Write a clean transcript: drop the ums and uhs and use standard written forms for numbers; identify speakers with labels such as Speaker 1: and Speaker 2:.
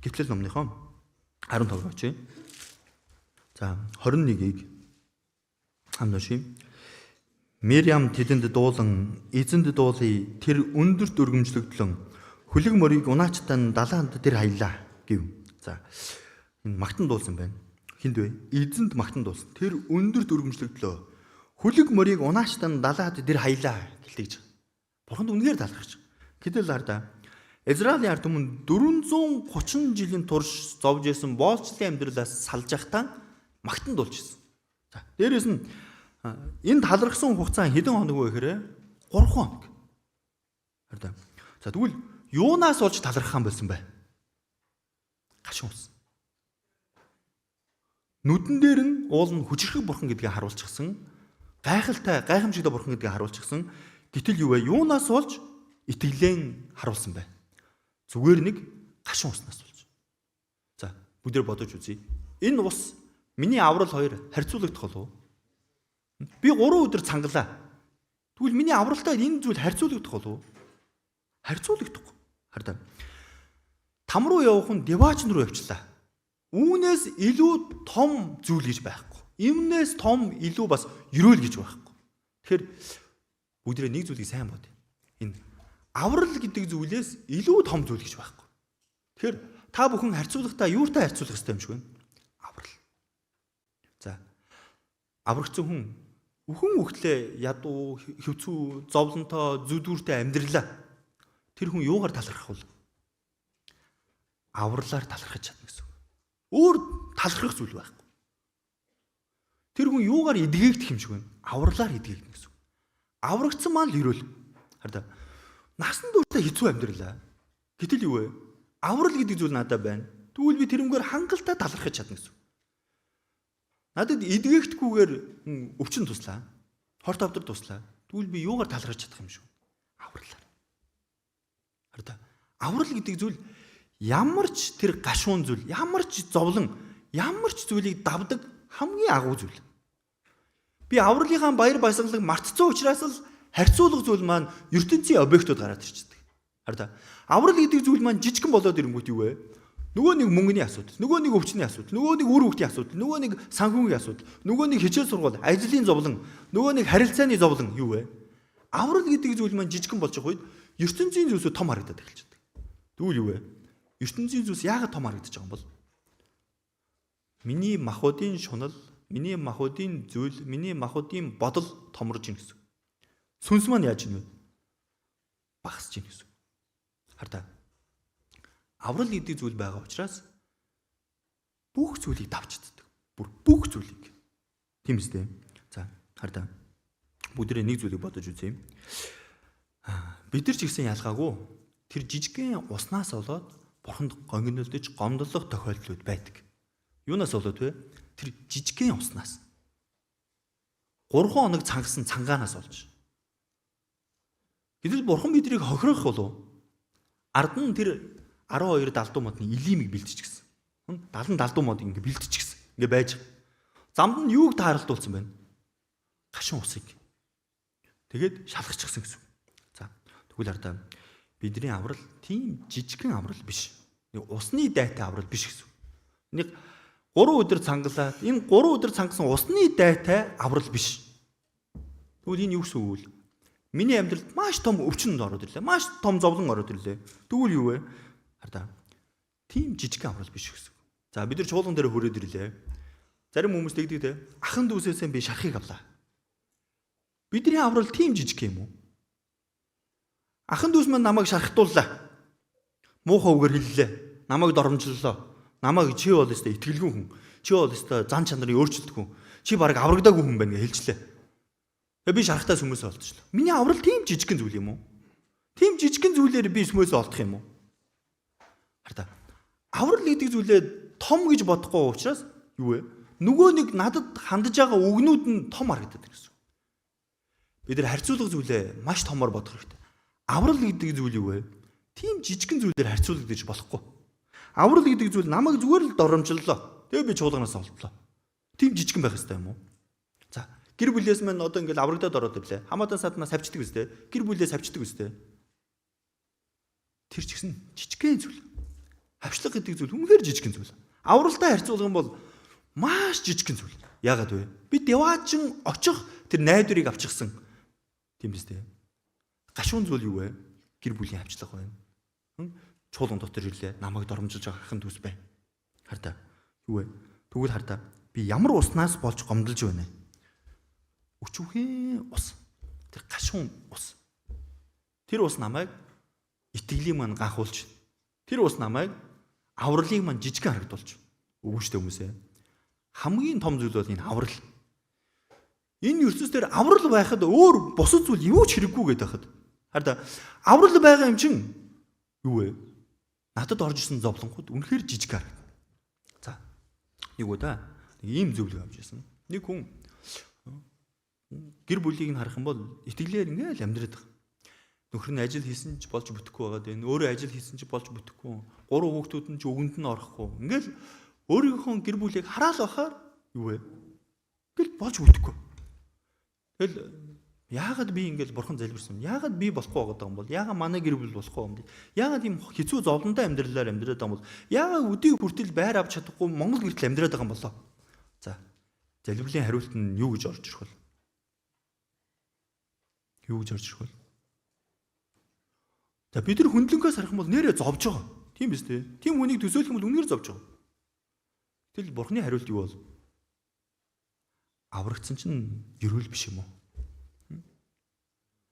Speaker 1: Гэтэл номныхоо 15 руу очие. За 21-ийг хамт уншъя. Мириам тэдэнд дуулан эзэнд дуулъя, тэр өндөрт өргөмжлөгдлөн хөлөг мөрийг унаачтан далаанд тэр хаялаа гэв. За энэ магтан дуулсан байна. Хинд вэ? Эзэнд магтан дуулсан. Тэр өндөрт өргөмжлөгдлөө. Хөлөг мөрийг унаачтан далаад тэр хаялаа гэлтэж. Бурханд үнээр талархаж. Гэтэл арда Израилийн ард түмэн 430 жилийн турш зовж исэн боолчлын амьдралаас салж явахдаа магтан дуулж ирсэн. За дээрэс нь энэ талархсан хугацаа хэдэн хоног вэ гэхээр 3 хоног. Харин. За тэгвэл юунаас болж талархах юм болсон бэ? Гашуун ус. Нүдэн дээр нь уул нь хүчрхэг бурхан гэдгийг харуулчихсан. Гайхалтай, гайхамшигтай бурхан гэдгийг харуулчихсан. Гэтэл юу вэ? Юунаас болж итгэлэн харуулсан бэ? Зүгээр нэг гашуун уснаас болж. За бүгдээр бодож үзье. Энэ ус миний аврал хоёр харьцуулагдах болов уу? Би 3 өдөр цангалаа. Тэгвэл миний авралтай энэ зүйл харьцуулагдах болов уу? Харьцуулагдахгүй. Харин там руу явах нь Деваачин руу явчлаа. Үүнээс илүү том зүйл гэж байхгүй. Үүнээс том илүү бас ерөөл гэж байхгүй. Тэгэхээр бүгдээ нэг зүйлийг сайн бод. Энэ аврал гэдэг зүйлээс илүү том зүйл гэж байхгүй. Тэгэхээр та бүхэн харьцуулахдаа юуртай харьцуулах ёстой юм шиг байна? Аврал. За. Аврагдсан хүн үхэн үхтлээ ядуу, хэвцүү, зовлонтой, зүдгүүртэй амьдралаа. Тэр хүн юугаар талархах вэ? Авралаар талархаж чадна гэсэн үг. Өөр талархах зүйл байхгүй. Тэр хүн юугаар эдгээгдэх юм шиг байна? Авралаар эдгээгдэнэ гэсэн үг. Аврагдсан маань л ерөөл. Харин насан туршдаа хэцүү амьдралаа. Гэтэл юу вэ? Аврал гэдэг зүйл надад байна. Тэгвэл би тэрнгээр хангалттай талархаж чадна гэсэн үг. Надад эдгээгдэхгүйгээр өвчин туслаа. Хорт хавдар туслаа. Тэгвэл би юугаар талархаж чадах юм шүү? Авралаар. Харин аврал гэдэг зүйл ямар ч тэр гашуун зүйл, ямар ч зовлон, ямар ч зүйлийг давдаг хамгийн агуу зүйл. Би авралынхаа баяр баясгалыг мартцсан учраас л харьцуулах зүйл маань ертөнцийн объектууд гараад ирчихдэг. Харин аврал гэдэг зүйл маань жижигхэн болоод ирэнгүүт юу вэ? Нөгөө нэг мөнгөний асуудал, нөгөө нэг өвчний асуудал, нөгөө нэг үр хүүхдийн асуудал, нөгөө нэг санхүүгийн асуудал, нөгөө нэг хичээл сургууль, ажлын зовлон, нөгөө нэг харилцааны зовлон юу вэ? Аврал гэдэг зүйл маань жижигхэн болж байгаа үед ертөнцийн зүйлсүүд том харагдаад эхэлж байдаг. Тэгвэл юу вэ? Ертөнцийн зүйлс яагаад том харагдаж байгаа юм бол? Миний махбодын шунал, миний махбодын зүйл, миний махбодын бодол томорж ийн гэсэн. Сүнс маань яаж ийн вэ? Багасж ийн гэсэн. Хар та. Аврал гэдэг зүйл байгаа учраас бүх зүйлийг давж чаддаг. Бүр бүх зүйлийг. Тийм үстэй. За, хар та. Бүгдээ нэг зүйлийг бодож үзье. Бид нар ч гэсэн ялгаагүй тэр жижигхэн уснаас болоод бурханд гогнолдож гомдлох тохиолдлууд байдаг. Юунаас болоод вэ? Тэр жижигхэн уснаас. 3 хоног цангасан цангаанаас болж. Гэтэл бурхан биднийг хохирох болов. Ард нь тэр 12 далдуу модны илимийг бэлтчихсэн. 70 далдуу мод ингэ бэлтчихсэн. Ингээ байж. Замд нь юуг тааралдуулсан бэ? Гашуун усыг. Тэгээд шалгачихсан гэсэн. За тэгвэл ардаа бидний аврал тийм жижигхэн аврал биш. Нэг усны дайтай аврал биш гэсэн. Нэг 3 өдөр цангалаад энэ 3 өдөр цангасан усны дайтай аврал биш. Тэгвэл энэ юу гэсэн үг вэ? Миний амьдралд маш том өвчин ороод ирлээ. Маш том зовлон ороод ирлээ. Тэгвэл юу вэ? Хардаа. Тийм жижигхэн аврал биш гэсэн. За бид нар чуулган дээр хүрээд ирлээ. Зарим хүмүүс тэгдэг те. Ахан дүүсээсээ би шархыг авлаа. Бидний аврал тийм жижиг юм уу? Ахан дүүс маань намайг шархтууллаа. Муухай үгээр хэллээ. Намайг доромжлолоо. Намайг чи бол өстой итгэлгүй хүн. Чи бол өстой зан чанарыг өөрчилдөг хүн. Чи бараг аврагдаагүй хүн байна гэж хэлжлээ. Тэгээ би шархтаа сүмөөсөө олдчихлоо. Миний аврал тийм жижигхэн зүйл юм уу? Тийм жижигхэн зүйлээр би сүмөөсөө олдох юм уу? Хар та. Аврал гэдэг зүйлээ том гэж бодохгүй учраас юу вэ? Нөгөө нэг надад хандж байгаа үгнүүд нь том харагдаад гэсэн. Бид нар харьцуулах зүйлээ маш томор бодох хэрэгтэй. Аврал гэдэг зүйл юу вэ? Тийм жижигхэн зүйлээр харьцуулагдаж болохгүй. Аврал гэдэг зүйл намайг зүгээр л доромжлолоо. Тэгээ би чуулганаас олдлоо. Тийм жижигхэн байх хэрэгтэй юм уу? За, гэр бүлээс маань одоо ингээл аврагдаад ороод ирлээ. Хамаатан саднаас савчдаг үстэй. Гэр бүлээ савчдаг үстэй. Тэр ч гэсэн жижигхэн зүйл. Хавчлага гэдэг зүйл үнэхээр жижигхэн зүйл. Авралтай харьцуулах юм бол маш жижигхэн зүйл. Яагаад вэ? Бид яваачин очих тэр найдварыг авчихсан. Тийм биз дээ. Гашуун зүйл юу вэ? Гэр бүлийн хавчлага байна. Чуулган дотор ирлээ. Намайг доромжилж байгаа ахын дүүс байна. Хар та. Юу вэ? Тэгвэл хар та. Би ямар уснаас болж гомдолж байна вэ? Өчүүхэн ус. Тэр гашуун ус. Тэр ус намайг итгэлийн маань ганхуулж. Тэр ус намайг авралыг маань жижигхэн харагдуулж. Үгүй шүү дээ хүмүүсээ. Хамгийн том зүйл бол энэ аврал. Энэ ертөнц дээр аврал байхад өөр бусад зүйл юу ч хэрэггүй гэдэг хахад. Харин аврал байгаа юм чинь юу вэ? Надад орж ирсэн зовлонгууд үнэхээр жижиг харагдана. За. Нэг удаа нэг ийм зөвлөгөө авч ирсэн. Нэг хүн гэр бүлийг нь харах юм бол итгэлээр ингээл амьдраад байгаа. Нөхөр нь ажил хийсэн ч болж бүтэхгүй байгаа даа. Өөрөө ажил хийсэн ч болж бүтэхгүй. Гурван хүүхдүүд нь ч өгөнд нь орохгүй. Ингээл өөрийнхөө гэр бүлийг хараал байхаар юу вэ? Ингээл болж бүтэхгүй. Тэгэл яагаад би ингээл бурхан залбирсан юм? Яагаад би болохгүй байгаа юм бол? Яагаад манай гэр бүл болохгүй юм бэ? Яагаад ийм хэцүү зовлонтой амьдралаар амьдраад байгаа юм бол? Яагаад өдий хүртэл байр авч чадахгүй Монгол гэртэл амьдраад байгаа юм болоо? За. Залбирлын хариулт нь юу гэж орж ирэх вэ? Юу гэж орж ирэх вэ? За бид нар хөндлөнгөөс харах юм бол нэрээ зовж байгаа. Тийм биз дээ. Тийм хүнийг төсөөлөх юм бол үнээр зовж байгаа. Тэгэл бурхны хариулт юу бол? Аврагдсан чинь ерөөл биш юм уу?